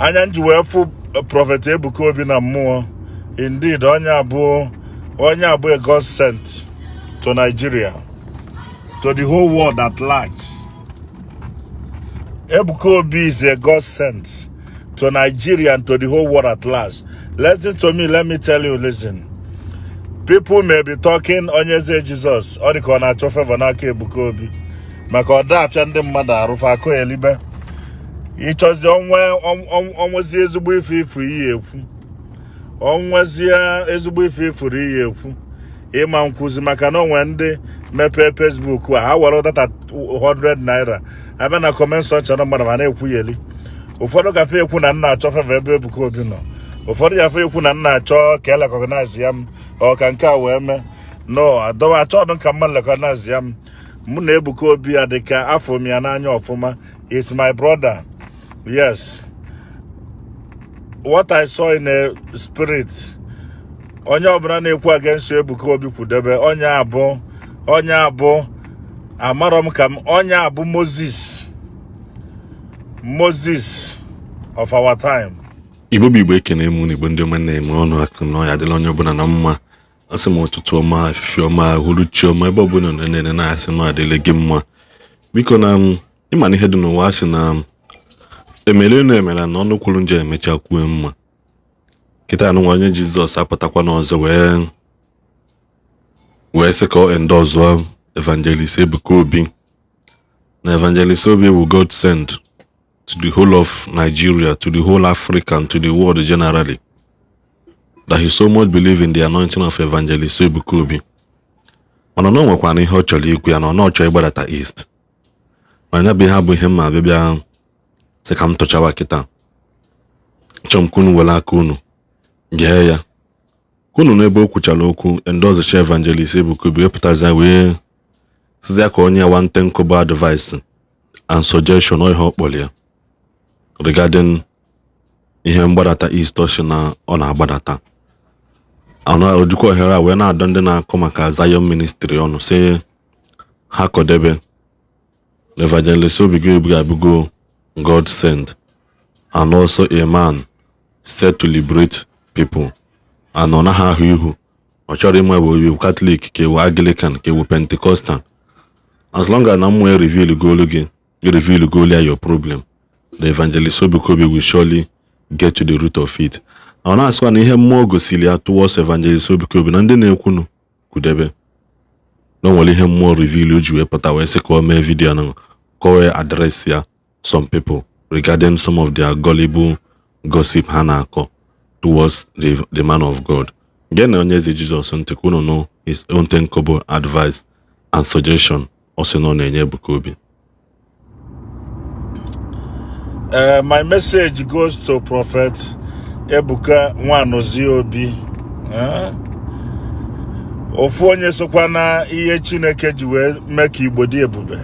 Anya m ji wee fụ Prophet Ebuka Obi na mmụọ, indeed, onye abụ a God sent to Nigeria, to the whole world at large. Ebuka Obi is a God sent to Nigeria and to the whole world at large. Listen to me, let me tell you, listen. People may be talking, Onyeze Jesus, ọ dị ka ọ na-achọ favor n'aka Ebuka Obi maka ọ da-apịa ndị mmadụ arụfa akụ elibe. Ịchọzi onwezi ezigbo ife ifu iyi ekwu, onwezie ezigbo ife ifuru iyi ekwu, ịma nkwuzi, maka na onwe ndị mepee Facebook a, ha were data 100 naira abịa na comment section mmadụ ma na-ekwugheli. Ụfọdụ gafe ekwu na nna achọ favor ebe Ebuka Obi nọ, ụfọdụ gafe ekwu na nna achọ ka e recognize ya m, ọ ka nke a wee mee. No, adọwa achọ ọdụ ka mmadụ recognize ya m. Mụ na Ebuka Obi ya dị ka afọ m ya n'anya ọfụma. Is my brother. Yes, what I saw in a spirit, onye ọbụla na-ekwu against Ebuka Obi kwudebe onye abụ, onye abụ amarọ m ka m onye abụ Moses, Moses of our time. Igbo bụ Igbo, ekene m unu. Igbo ndị ọma na-eme ọnụ akụ na ọya adịla onye ọbụla na mma. Asị m ụtụtụ ọma, afifi ọma, uhuruchi ọma, ebe ọbụla nọ na-ene na-asị na adịla gị mma. Biko, na m ịma na ihe dị n'ụwa, asị na emere enu emere na ọnụ kwuru njọ emecha kwuo mma. Kịta anụnwa, onye Jizọs apụtakwa n'ọzọ wee sị ka ọ endorse Evangelist Ebuka Obi, na Evangelist Obi bụ God send to the whole of Nigeria, to the whole Africa, and to the world generally. That he so much believe in the anointing of Evangelist Ebuka Obi. Mana na o nwekwana ihe ọ chọrọ ikwu ya na ọ na-ọchọ ịgbadata East. Mana ya bụ ihe abụ ihe mma abịa bịa sị ka m tụchawa kịta. Chọọ m ka unu were aka unu gee ya, ka unu n'ebe o kwuchara okwu endorse Evangelist Ebuka Obi, wepụtazie wee sịzịa ka onye one ten kobo advice and suggestion, ọ ihe ọ kpọrọ ya regarding ihe mgbadata East ọ sị na ọ na-agbadata. Ana ojikwa ohere a wee na-adọ ndị na-akọ maka Zion Ministry ọnụ, sị ha kọdebe na Evangelist Obi abụgo God sent and also a man set to liberate people, and ọ naghị ahụ ihu, ọ chọrọ ịma ewu Catholic ka ewu Anglican ka ewu Pentecostal, as long as na mmụọ reveal goolu gị, reveal goolu ya your problem, the Evangelist Ebuka Obi will surely get to the root of it. Ọ na-asịkwa na ihe mmụọ gosiri ya towards Evangelist Ebuka Obi na ndị na-ekwunu kwudebe na o nwere ihe mmụọ reveal o ji wee pụta wee sị ka o mee video na ka o wee address ya some people regarding some of their gullible gossip ha na-akọ towards the man of God. Gee na onye eze Jizọs ntị ka unu nụ his own ten kobo advice and suggestion ọ sị na ọ na-enye Ebuka Obi. My message goes to Prophet Ebuka Nwanozie Obi. Eh? Ofu onye sokwa na ihe Chineke ji wee mee ka Igbo dị ebube.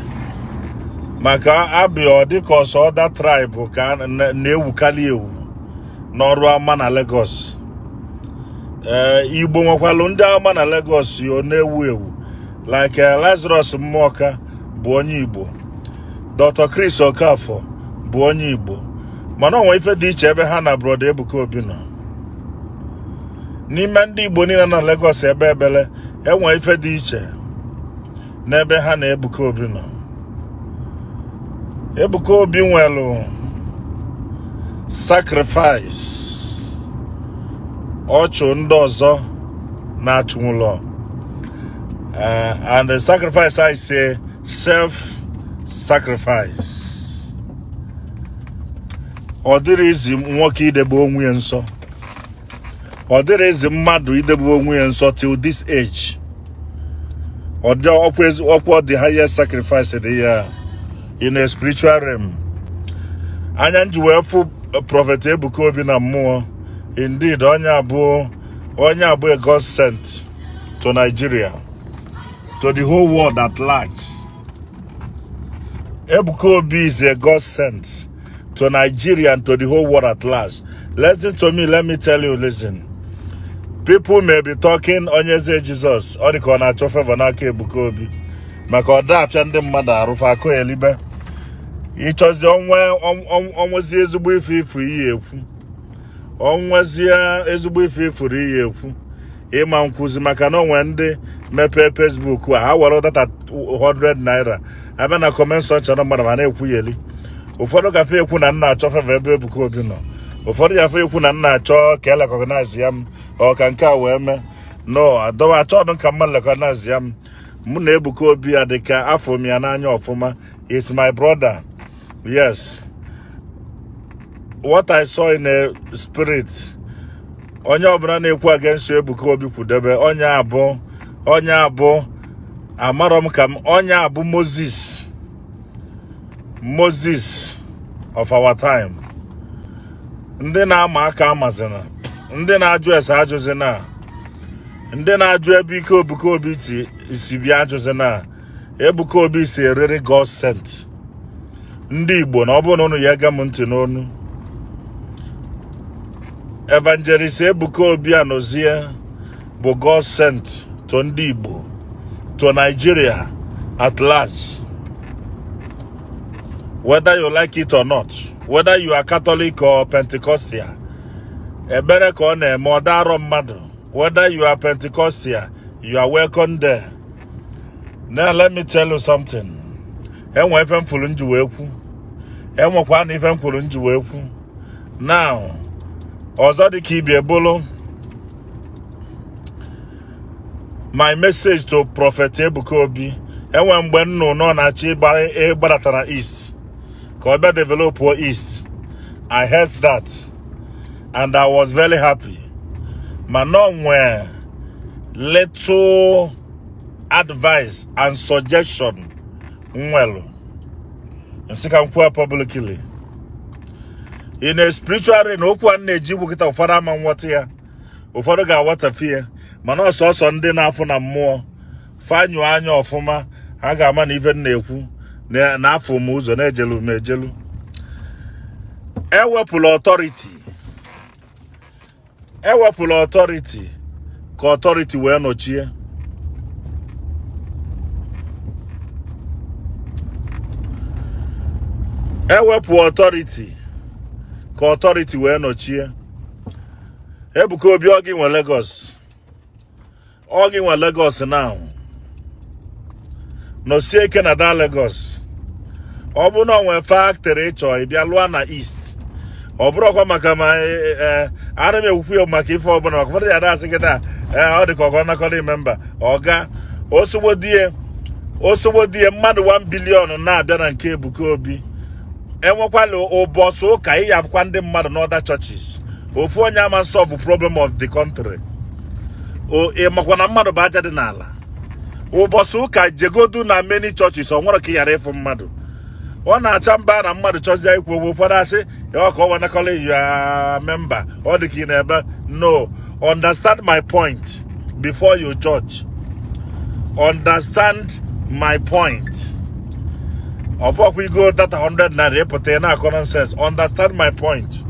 Maka abịa ọ dị ka ọsọ other tribe ka a na-ewukali ewu n'ọrụ ama na Lagos. Ee, Igbo nwekwalụ ndị ama na Lagos yo na-ewu ewu, like Lazarus Mmụọka bụ onye Igbo, Dr. Chris Okafor bụ onye Igbo, mana ọ nwee ife dị iche ebe ha na Brother Ebuka Obi nọ. N'ime ndị Igbo niile na Lagos, ebe ebele enwe ife dị iche n'ebe ha na Ebuka Obi nọ. Ebuka Obi nwelu sacrifice ọchụ ndị ọzọ na-achụ ụlọ. And the sacrifice, I say, self sacrifice. Ọ dịrị izi nwoke idebe onwe ya nsọ, ọ dịrị izi mmadụ idebe onwe ya nsọ till this age. Ọ dị ọkwa ọkwa the highest sacrifice dị ya in a spiritual realm. Anya nji wee fụ Prophet Ebuka Obi na mmụọ, indeed, onye abụ a God sent to Nigeria, to the whole world at large. Ebuka Obi is a God sent to Nigeria and to the whole world at large. Listen to me, let me tell you, listen. People may be talking, Onyeze Jesus, ọ dị ka ọ na-achọ favor n'aka Ebuka Obi maka ọ da-apịa ndị mmadụ arụfa akụ elibe. Ịchọzi onwe onwezi ezigbo ife ifu iyi ekwu, onwezie ezigbo ife ifuru iyi ekwu, ịma nkwuzi, maka na onwe ndị mepee Facebook a, ha were data 100 naira abịa na comment section mmadụ ma na-ekwugheli. Ụfọdụ gafe ekwu na nna achọ favour ebe Ebuka Obi nọ, ụfọdụ gafe ekwu na nna achọ ka e recognize ya m, ọ ka nke a wee mee. No, adọwa achọghị ka mmadụ recognize ya m. Mụ na Ebuka Obi ya dị ka afọ m ya n'anya ọfụma. Is my brother. Yes, what I saw in a spirit, onye ọbụla na-ekwu against Ebuka Obi kwudebe onye abụ, onye abụ amarọ m ka m onye abụ Moses, Moses of our time. Ndị na-ama aka amazina, ndị na-ajụ ese ajụzina, ndị na-ajụ ebe ike Ebuka Obi si bịa ajụzina. Ebuka Obi si erere God sent. Ndị Igbo, na ọ bụrụ na unu ya ege m ntị n'onu, Evangelist Ebuka Obi Anozie bụ God sent to ndị Igbo, to Nigeria at large, whether you like it or not, whether you are Catholic or Pentecostal. Ebere ka ọ na-eme, ọ darọ mmadụ. Whether you are Pentecostal, you are welcome there. Now let me tell you something. Enwe ife m furu nji wee kwu, enwekwa na ife m kwuru nji wee kwu. Now, ọzọ dị ka ibie bụrụ my message to Prophet Ebuka Obi, enwe mgbe nnụ nọ na-achọ ịgbadata na East ka ọ bịa develop East. I heard that and I was very happy, ma nọ nwee little advice and suggestion nwelu nsị ka m kwuo publicly in a spiritual realm. Okwu a na-eji igwu kịta, ụfọdụ ama nghọta ya, ụfọdụ ga-aghọtafe ya, mana ọsọsọ ndị na-afụ na mmụọ fanyụ anya ọfụma, ha ga-ama na ife m na-ekwu na afọ m ụzọ na-ejelu m ejelu. Ewepụla authority, ewepụla authority ka authority wee nọchie. Ewepụ authority ka authority wee nọchie. Ebuka Obi, ọ gị nwe Lagos, ọ gị nwe Lagos now. Nọsie ike na da Lagos. Ọ bụ na ọ nwee factory ịchọ ịbịa lụọ na East, ọ bụrụkwa maka ma ee, ana m ekwukwu ya maka ife ọbụla, maka ụfọdụ ya asị kịta, ee, ọ dị ka ọgọ nakọrọ member ọga osogbo die, osogbo die mmadụ 1 billion na-abịa na nke Ebuka Obi. Enwekwala ụbọchị ụka ị ya afụkwa ndị mmadụ n'other churches. Ofu onye ama solve problem of the country. O ị makwa na mmadụ bụ aja dị n'ala. Ụbọchị ụka jegodu na many churches, ọ nwere ka ị ghara ịfụ mmadụ. Ọ na-acha mba na mmadụ chọzie ikwu okwu, ụfọdụ asị ya ọ ka ọ wanakọla ya member, ọ dị ka ị na-ebe. No, understand my point before you judge. Understand my point. Ọ bụkwa igo data 100 naira ịpụta ị na-akọ nonsense. Understand my point.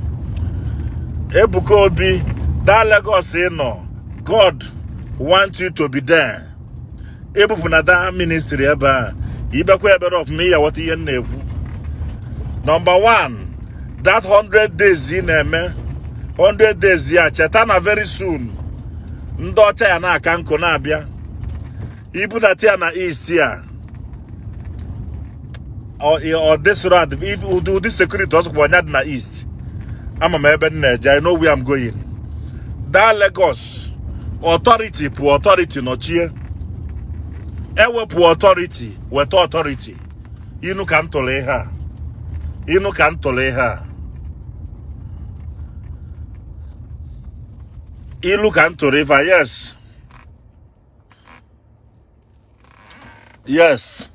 Ebuka Obi, that Lagos ị nọ, God want you to be there. Ebupụ na that ministry ebe a, ibekwa ebere ọfụma, ị ya ghọta ihe m na-ekwu. Number one, that 100 days ị na-eme, 100 days ya, cheta na very soon ndị ọcha ya na-aka nkụ na-abịa ibudata ya na East ya. Ọ dịsịrị ụdị security ọsọkwa ọnya dị na East. Ama m ebe m na-eje. I know where I'm going. That Lagos, authority pụ, authority nọchie. Ewepụ authority, weta authority. Inu ka m tụrụ ihe a, inu ka m tụrụ ihe a, ilu ka m tụrụ ife a. Yes,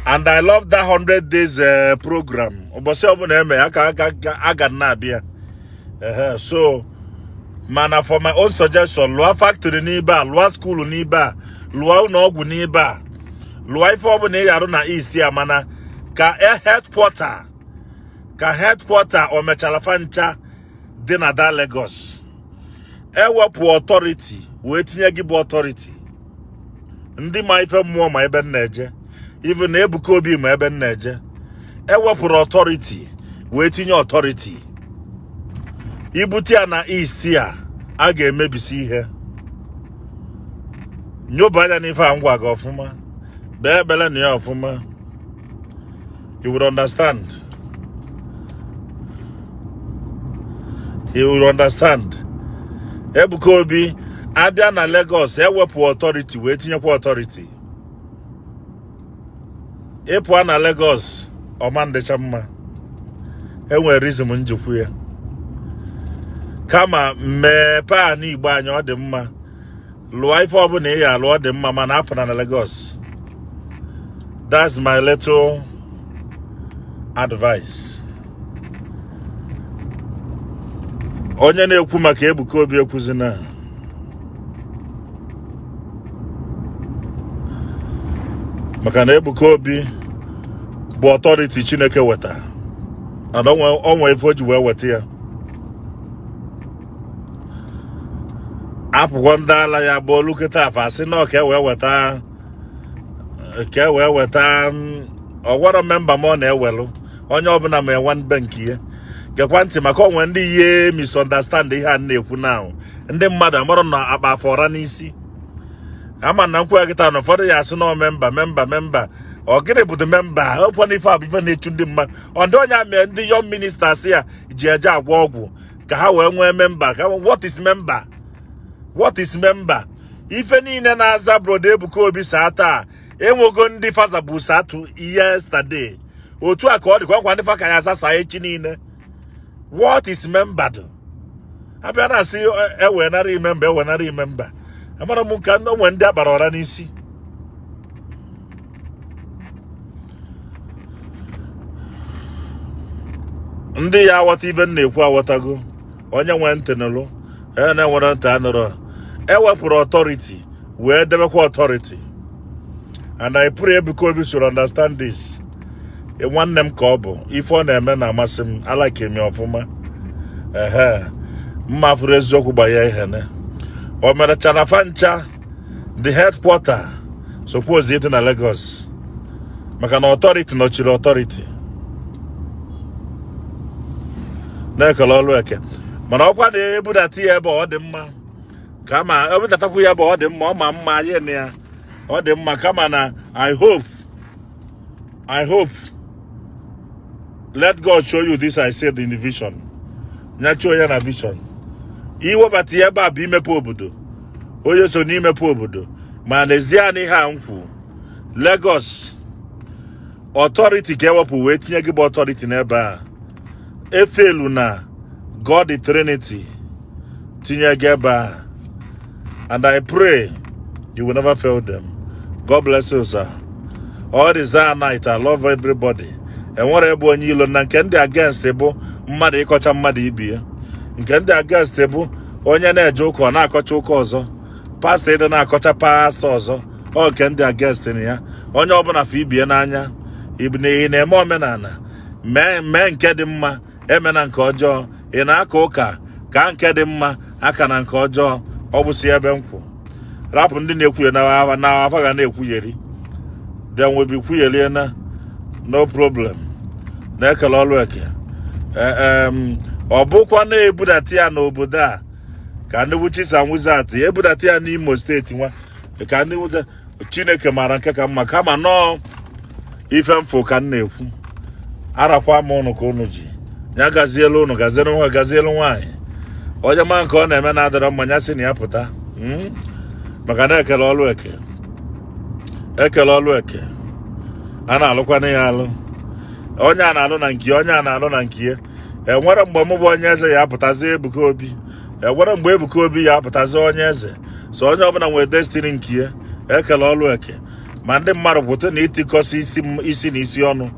and I love that 100 days program. Ụbọchị ọbụla eme aka aka aga na-abịa. Ehe, so mana for my own suggestion, lụọ factory n'ibe a, lụọ school n'ibe a, lụọ ụlọ ọgwụ n'ibe a, lụọ ife ọbụla ị ga-arụ na East ya, mana ka e headquarter, ka headquarter o mechara fancha dị na da Lagos. Ewepụ authority wee tinye gị bụ authority. Ndị ma ife mmụọ ma ebe m na-eje. Even na Ebuka Obi ma ebe m na-eje. Ewepụrụ authority wee tinye authority. Ibute ya na East a, a ga-emebisi ihe. Nyoba anya n'ife a ngwa gị ọfụma, bee ekpere na ya ọfụma, you will understand, you will understand. Ebuka Obi abịa na Lagos, ewepụ authority wee tinyekwa authority. Ịpụa na Lagos ọma ndịcha mma. Enwere reason njikwu ya. Kama mmepe ana Igbo anyị, ọ dị mma. Lụọ ife ọbụla ị ya alụ, ọ dị mma, mana apụna na Lagos. That's my little advice. Onye na-ekwu maka Ebuka Obi ekwuzina, maka na Ebuka Obi bụ authority Chineke weta, and o nwe ife o ji wee weta ya. Apụkwọ ndị ala ya bụ olu kịta afa asị na ka e wee weta, ka e wee weta ọgwọrọ member ma ọ na-ewelụ onye ọbụla ma enwe mbe nke ya. Gekwa ntị, maka onwe ndị ihe misunderstand ihe a na-ekwu now. Ndị mmadụ amarọ na akpa afọ ọra n'isi ama na nkwu ya kịta na ụfọdụ ya asị na member, member, member. Ọ gịnị bụ the member? Ọkwa n'ife a bụ ife na-echu ndị mmadụ. Ọ ndị onye mee ndị young ministers ya ji eje agwọ ọgwụ ka ha wee nwee member. Ka what is member? What is member? Ife niile na-aza Brother Ebuka Obi saa taa, enwego ndị faza bụ satụ yesterday. Otu a ka ọ dịkwa nkwa ndị fa ka ya aza echi niile. What is member? Abịa na-asị ewenara member, ewenara member. Amara m ka ndị onwe ndị akpara ọra n'isi. Ndị ya aghọta ife m na-ekwu aghọtago. Onye nwee ntị nụrụ, onye na-enwere ntị anụrụ. Ewepụrụ authority wee debekwa authority, and I pray Ebuka Obi should understand this. Nwanne m ka ọ bụ, ife ọ na-eme na-amasị m, alike m ọfụma. Ehe, mma fụrụ eziokwu gbanye ihe ne o merechara fa ncha. The headquarter suppose ịdị na Lagos, maka na authority nọchiri authority na-ekele ọlụ eke. Mana ọkwa na-ebudata ya ebe ọ dị mma, kama ebudatakwu ya ebe ọ dị mma, ọ ma mma ya na ya ọ dị mma. Kama na I hope let God show you this. I said in the vision, nyachuo ya na vision, iwebata ya ebe a bụ imepe obodo. Onye so n'imepe obodo ma n'ezie na ihe a m kwu, Lagos authority ka ewepụ wee tinye gị bụ authority n'ebe a. Efelu na God the Trinity tinye gị ebe a, and I pray you will never fail them. God bless you, sir. All the Zionite, I love everybody. Enwere ebe onye ilo na nke ndị against bụ mmadụ ịkọcha mmadụ ibi ya. Nke ndị against bụ onye na-eje ụka ọ na-akọcha ụka ọzọ, pastọ ịdị na-akọcha pastọ ọzọ. Ọ nke ndị against na ya. Onye ọbụla fụ ibie n'anya. Ị na-eme omenala, mee mee nke dị mma, emena nke ọjọọ. Ị na-aka ụka, ka nke dị mma aka na nke ọjọọ. Ọ bụsi ebe m kwụ. Rapụ ndị na-ekwuye na afa ga na-ekwugheri, then we be kwugherie na no problem. Na-ekele ọlụ eke. Ọ bụkwa na-ebudata ya n'obodo a ka ndị witches and wizards ebudata ya n'Imo Steeti nwa ka ndị wizard. Chineke mara nke ka mma. Kama nọọ ife mfụ ka m na-ekwu. Arakwa m ụnụ ka ụnụ ji ya gazielu ụnụ, gazielu nwa, gazielu nwaanyị. Onye ma nke ọ na-eme na-adịrọ mma, ya sị na ya pụta. Maka na ekele ọlụ eke, ekele ọlụ eke, a na-alụkwana ya alụ. Onye a na-alụ na nke onye a na-alụ na nke ya. Enwere mgbe mụ bụ onye eze ya apụtazi Ebuka Obi, enwere mgbe Ebuka Obi ya apụtazi onye eze. So onye ọbụla nwere destiny nke ya. Ekele ọlụ eke. Ma ndị mmadụ, kwụsị na itikọsị isi isi na isi ọnụ,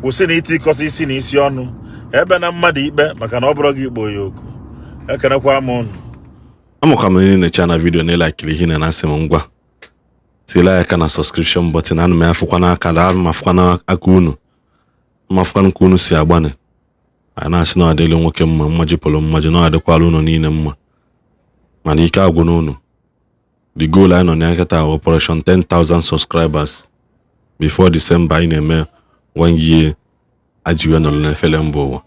kwụsị na itikọsị isi na isi ọnụ ebe na mmadụ ikpe, maka na ọ bụrụ gị ikpo ya oku. Ekenekwa m ụnụ. Amụkwa m na na-eche na video na ịlakiri ihe na-asị m ngwa tiela aka na subscription button. Ana m afụkwa n'aka, ana m afụkwa n'aka unu, mafụkwa ka unu si agbanị. Anyị na-asị na ọ adịla nwoke mma, mmaji pụrụ mmaji, na ọ adịkwala unu niile mma. Mana ike agwụ n'unu. The goal anyị nọ na kịta, operation 10,000 subscribers before December. Anyị na-eme one year. Aji wee nọrọ n'efere mba ụwa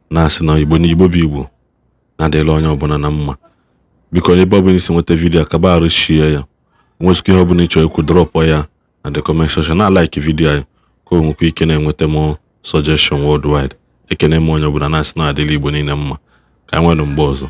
na-asị na Igbo na Igbo bụ Igbo na-adịla onye ọbụla na mma. Biko, n'ebe ọbụla isi nweta video, kaba arụ share ya. Nwezikwa ihe ọbụla ị chọrọ ikwu, drop ya na the comment section, na like video anyị ka o nwekwa ike na-enweta more suggestion worldwide. Ekene m onye ọbụla, na-asị na adịla Igbo niile mma. Ka anyị nwere mgbe ọzọ.